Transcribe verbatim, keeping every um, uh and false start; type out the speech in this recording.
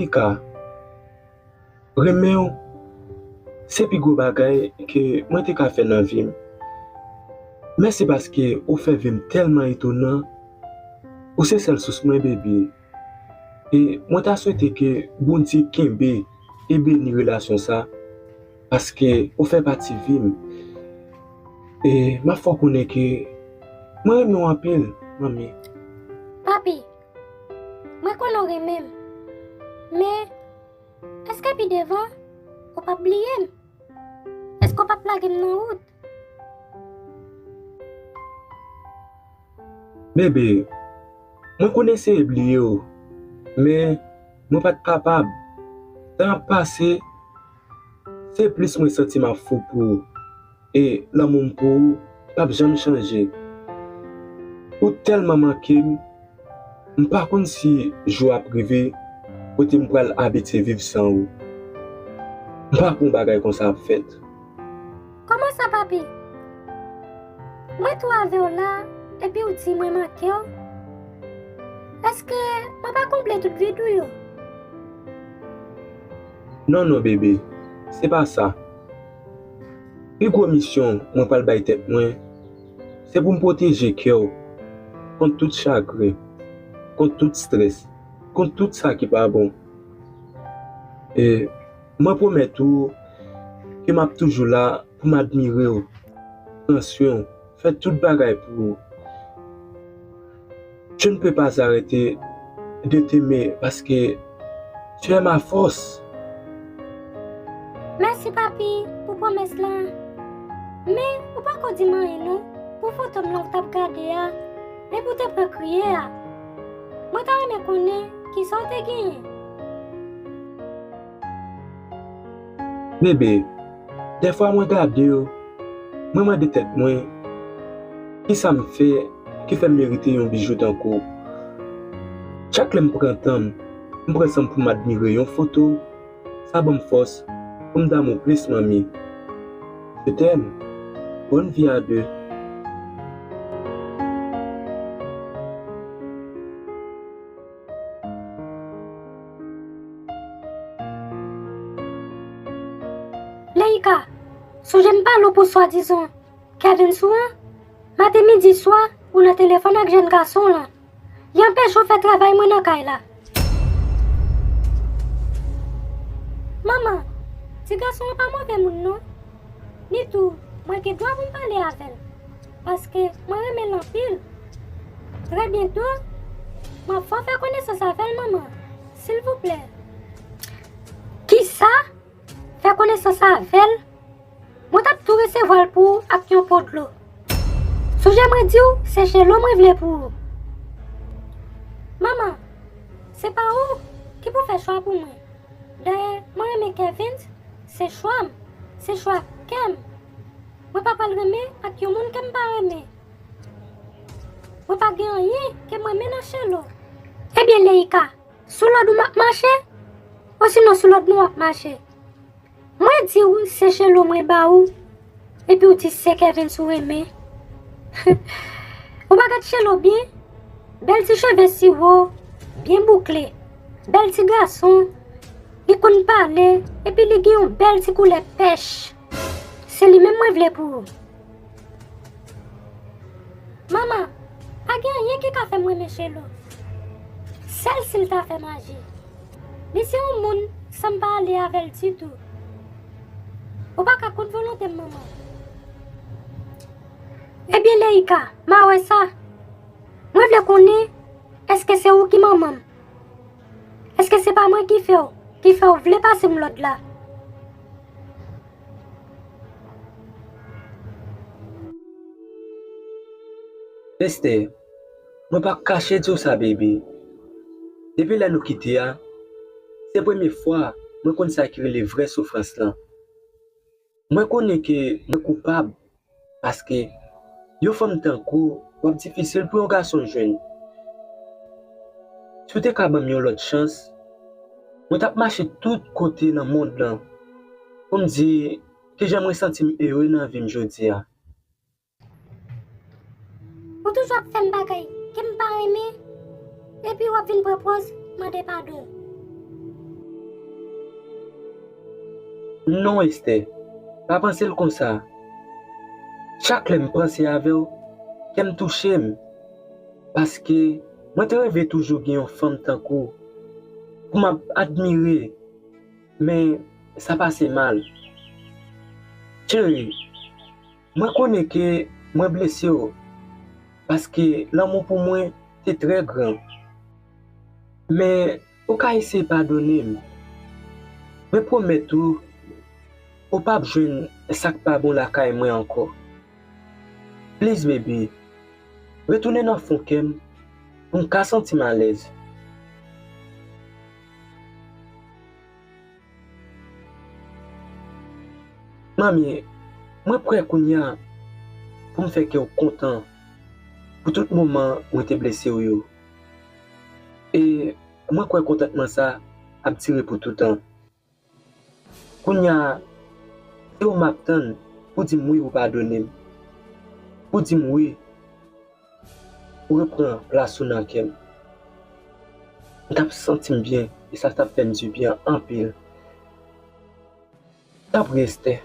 Ka, renmen w, se pi gwo bagay ke mwen te ka fè nan vi m. Mèsi paske ou fè vi m tèlman etonan. Ou se sèl sous mwen, baby. E mwen ta swete ke Bondye kenbe e beni relasyon sa, paske ou fè pati vi m. E m ap fè w konnen ke mwen renmen w anpil, manmi. Papi, mwen konnen w renmen m, men èske pi devan ou p ap bliye m? Èske w p ap lage m nan wout? Bebe, mwen konn eseye bliye w, men mwen pa t kapab. Tan ap pase, se plis mwen santi m ap fou pou ou. E lanmou m pou ou p ap janm chanje. Ou tèlman manke m, m pa konn si jou ap rive kote m pral abitye viv san ou. M pa kwè yon bagay konsa ap fèt. Kòman sa, papi? Mwen tou avè w la, epi w di mwen manke w? Èske mwen pa konble tout vid ou yo? Non, non, bebe, se pa sa. Pi gwo misyon mwen pral bay tèt mwen, se pou m pwoteje kè w kont tout chagren, kont tout estrès, kont tout sa ki pa bon. E mwen pwomèt ou ke m ap toujou la pou m admire w, pran swen w, fè tout bagay pou ou. Je ne peux pas arrêter de t'aimer parce que tu es ma force. Mèsi, papi, pou pwomès la. Men, ou poko di m anyen non, pou foto m lan w t ap gade a, epi w te pran kriye a. Mwen ta renmen konnen kisa w te genyen. Bebe, dèfwa mwen gade yo, mwen mande tèt mwen, kisa m fè ki fè m merite yon bijou tankou w? Chak lè m pran tan m, m pran san m pou m admire yon foto, sa ban m fòs pou m damou plis, manmi. Je t'aime. Bonne vie à deux. Leïka, sonje m pale w pou swadizan Kevens ou an? Maten, midi, swa, ou nan telefòn ak jèn gason w lan. Li anpeche w fè travay mwen nan kay la. Manman, ti gason an pa move moun non. Ni tou, mwen gen dwa pou m pale avè l, paske mwen renmen l anpil. Trè byento, m ap fè w fè konesans avè l, manman, silvouplè. Kisa? Fè konesans avè l? Mwen t ap tou resevwa l pou ou ak yon po dlo. Sonje mwen di w, se Chelo mwen vle pou ou. Manman, se pa ou ki pou fè chwa pou mwen. Dayè, mwen renmen Kevens, se chwa m, se chwa kè m. Mwen pa pral renmen ak yon moun ke m pa renmen. Mwen pa gen anyen ke m renmen nan Chelo. Ebyen, Leïka, sou lòd ou m ap mache, osinon sou lòd mwen w ap mache? Mwen di w se Chelo mwen ba ou, epi w di se Kevens ou renmen. Ou pa gad Chelo byen? Bèl ti cheve siwo, byen boukle, bèl ti gason, li konn pale, epi li gen yon bèl ti koulè pèch. Se li menm mwen vle pou ou. Manman, pa gen anyen ki ka fè m renmen Chelo. Sèl si l ta fè maji. Li se yon moun san m pa ale avè l ditou. Ou pa ka kont volonte m, manman. Ebyen, Leïka, m a wè sa. Mwen vle konnen, èske se ou ki manman m? Èske se pa mwen ki fè w, ki fè w vle pase m lòd la? Esther, mwen p ap kache di w sa, baby. Depi lè nou kite a, se premye fwa mwen konn sa ki rele vrè soufrans lan. Mwen konnen ke mwen koupab, paske yon fanm tankou w ap difisil pou yon gason jwenn. Si w te ka ban m yon lòt chans, mwen t ap mache tout kote nan mond lan pou m di kijan mwen santi m ere nan vi m jodi a. Ou toujou ap fè m bagay ke m pa renmen, epi w ap vin pran pòz mande padon. Non, Esther, pa panse l konsa. Chak lè m panse avè w, kè m touche m. Paske mwen te reve toujou gen yon fanm tankou w pou m ap admire, men sa pase mal. Cheri, mwen konnen ke mwen blese w, paske lanmou pou mwen te trè gran. Men ou ka eseye padone m. Mwen pwomèt ou, ou p ap jwenn sa k pa bon lakay mwen ankò. Please, baby, retounen nan fon kè m pou m ka santi m alèz. Manmi, mwen prè kounye a pou m fè kè w kontan pou tout moman mwen te blese w yo. E mwen kwè kontantman sa ap dire pou toutan. Kounye a, se ou m ap tann pou di m wi ou padone m. Pou di m wi ou reprann plas ou nan kè m. M t ap santi m byen e sa t ap fè m dibyen anpil. Tanpri, Esther,